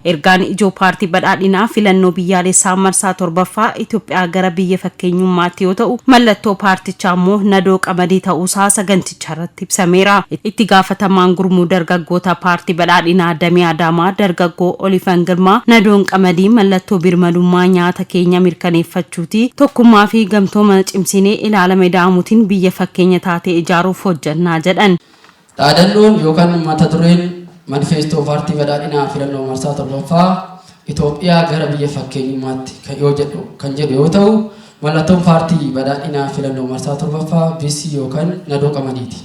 Ergaan ijoo paartii badhaadhinaa filannoo biyyaalessaa marsaa 7ffaa Itoophiyaa gara biyya fakkeenyummaatti yoo ta'u, mallattoo paartichaa immoo nadoo qamadii ta'uusaa saganticharratti ibsameera. Itti gaafatamaan gurmuu dargaggoota paartii badhaadhinaa Damee Adaamaa dargaggoo Olifan Girmaa nadoon qamadii mallattoo birmadummaa nyaata keenya mirkaneeffachuuti. Tokkummaa fi gamtooma cimsinee ilaalama ida'amuutiin biyya fakkeenya taate ijaaruuf hojjannaa jedhan. Dhaadannoon yookaan mata dureen manifeestoo paartii badhaadhinaa filannoo marsaa 7ffaa Itoophiyaa gara biyya fakkeenyummaatti kan yoo jedhu kan jedhu yoo ta'u, mallattoon paartii badhaadhinaa filannoo marsaa 7ffaa Bissii yookaan nadoo qamadiiti.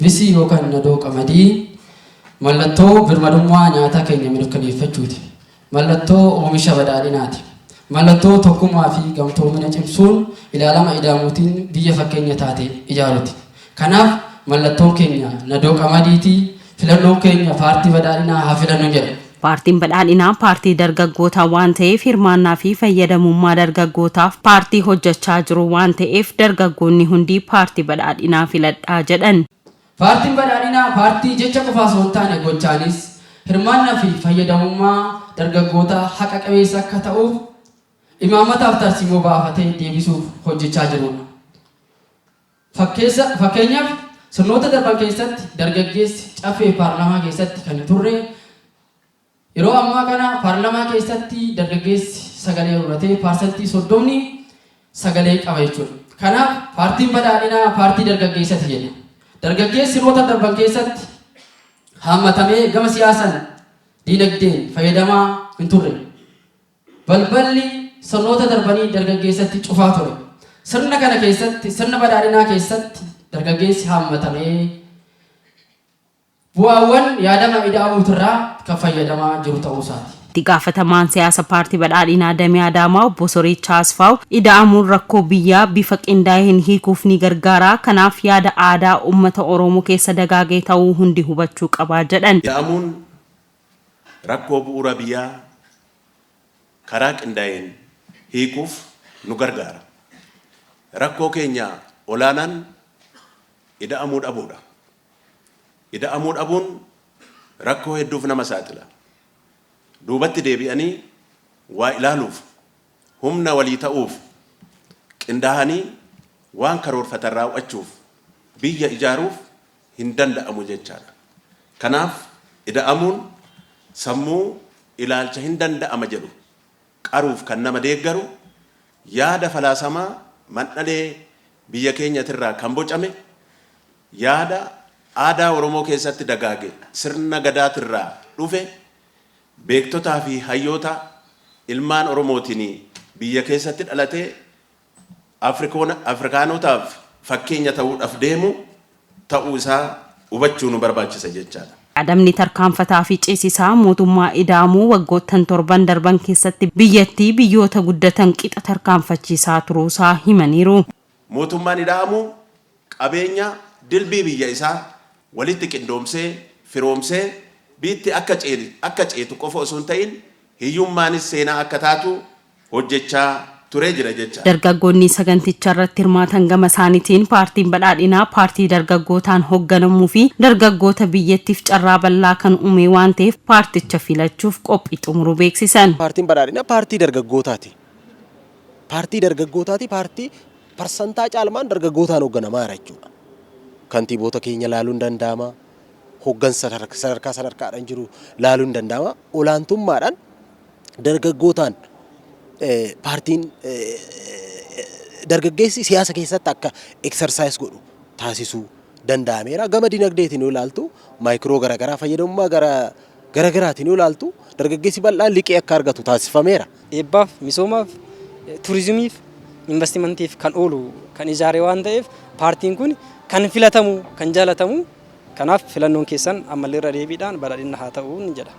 Bissii yookaan nadoo qamadii mallattoo birmadummaa nyaataa keenya mirkaneeffachuuti. Mallattoo oomisha badhaadhinaati. Mallattoo tokkummaa fi gamtoomina cimsuun ilaalama ida'amuutiin biyya fakkeenya taate ijaaruuti. Kanaaf mallattoon keenya nadoo qamadiiti, filannoon keenya paartii badhaadhinaa haa filannu jedha. Paartiin badhaadhinaa paartii dargaggootaa waan ta'eef hirmaannaa fi fayyadamummaa dargaggootaaf paartii hojjechaa jiru waan ta'eef dargaggoonni hundi paartii badhaadhinaa filadhaa jedhan. Paartiin badhaadhinaa paartii jecha qofa osoo hin taane gochaanis hirmaannaa fi fayyadamummaa dargaggootaa haqa qabeessa akka ta'uuf imaammataaf tarsiimoo baafatee deebisuuf hojjechaa jiruudha. Fakkeenyaaf sirnoota darban keessatti dargaggeessi caffee paarlaamaa keessatti kan hin turre yeroo ammaa kana paarlaamaa keessatti dargaggeessi sagalee horatee 30% sagalee qaba jechuudha. Kanaaf paartiin badhaadhinaa paartii dargaggeessati jedha. Dargaggeessi sirnoota darban keessatti haammatamee gama siyaasaan diinagdeen fayyadamaa hin turre. Balballi sirnoota darbanii dargaggeessatti cufaa ture. Sirna kana keessatti, sirna badhaadhinaa keessatti dargaggeessi haammatamee bu'aawwan yaadama ida'amuutirraa kan fayyadamaa jiru ta'uu isaati. Itti gaafatamaan siyaasa paartii badhaadhinaa Damee Adaamaa obbo Soreechaa Asfaaw ida'amuun rakkoo biyyaa bifa qindaa'een hiikuuf ni gargaara. Kanaaf yaada aadaa uummata Oromoo keessa dagaagee ta'uu hundi hubachuu qabaa jedhan. Ida'amuun rakkoo bu'uura biyyaa karaa qindaa'een hiikuuf nu gargaara. Rakkoo keenya olaanaan ida'amuu dhabuudha. Ida'amuu dhabuun rakkoo hedduuf nama saaxila. Duubatti deebi'anii waa ilaaluuf, humna walii ta'uuf, qindaa'anii waan karoorfatan raawwachuuf, biyya ijaaruuf hin danda'amu jechaadha. Kanaaf ida'amuun sammuu ilaalcha hin danda'ama jedhu qaruuf kan nama deeggaru, yaada falaasamaa mandhalee biyya keenyatirraa kan bocame, yaada aadaa Oromoo keessatti dagaage sirna gadaatirraa dhufe beektotaa fi hayyoota ilmaan Oromootiin biyya keessatti dhalatee Afrikaanotaaf fakkeenya ta'uudhaaf deemu ta'uu isaa hubachuu nu barbaachisa jechaadha. Yaadamni tarkaanfataa fi ceesisaa mootummaa ida'amuu waggoottan torban darban keessatti biyyattii biyyoota guddatan qixa tarkaanfachiisaa turuusaa himaniiru. Mootummaan ida'amuu qabeenya dilbii biyya isaa walitti qindoomsee firoomsee biitti akka ceetu qofa osoo hin ta'in hiyyummaanis seenaa akka taatu hojjechaa turee jira jecha. Dargaggoonni saganticha irratti hirmaatan gama isaaniitiin paartiin badhaadhinaa paartii dargaggootaan hoogganamuu fi dargaggoota biyyattiif carraa bal'aa kan uume waan ta'eef paarticha filachuuf qophii xumuruu beeksisan. Paartiin badhaadhinaa paartii dargaggootaati. Paartii dargaggootaati, paartii parsantaa caalmaan dargaggootaan hoogganamaa jira jechuudha. Kantiiboota keenya ilaaluun danda'ama. Hooggansa sadarkaa sadarkaadhaan jiru ilaaluun danda'ama. Olaantummaadhaan dargaggootaan paartiin dargaggeessi siyaasa keessatti akka exercise godhu taasisuu danda'ameera. Gama dinagdeetiin yoo ilaaltu micro garaagaraa fayyadamummaa garaagaraatiin yoo ilaaltu dargaggeessi bal'aan liqii akka argatu taasifameera. Eebbaaf, misoomaaf, turizimiif, investimantiif kan oolu kan ijaare waan ta'eef paartiin kun kan filatamu, kan jaalatamu, kanaaf filannoon keessan ammallee irra deebiidhaan badhaadhina haa ta'uu ni jedha.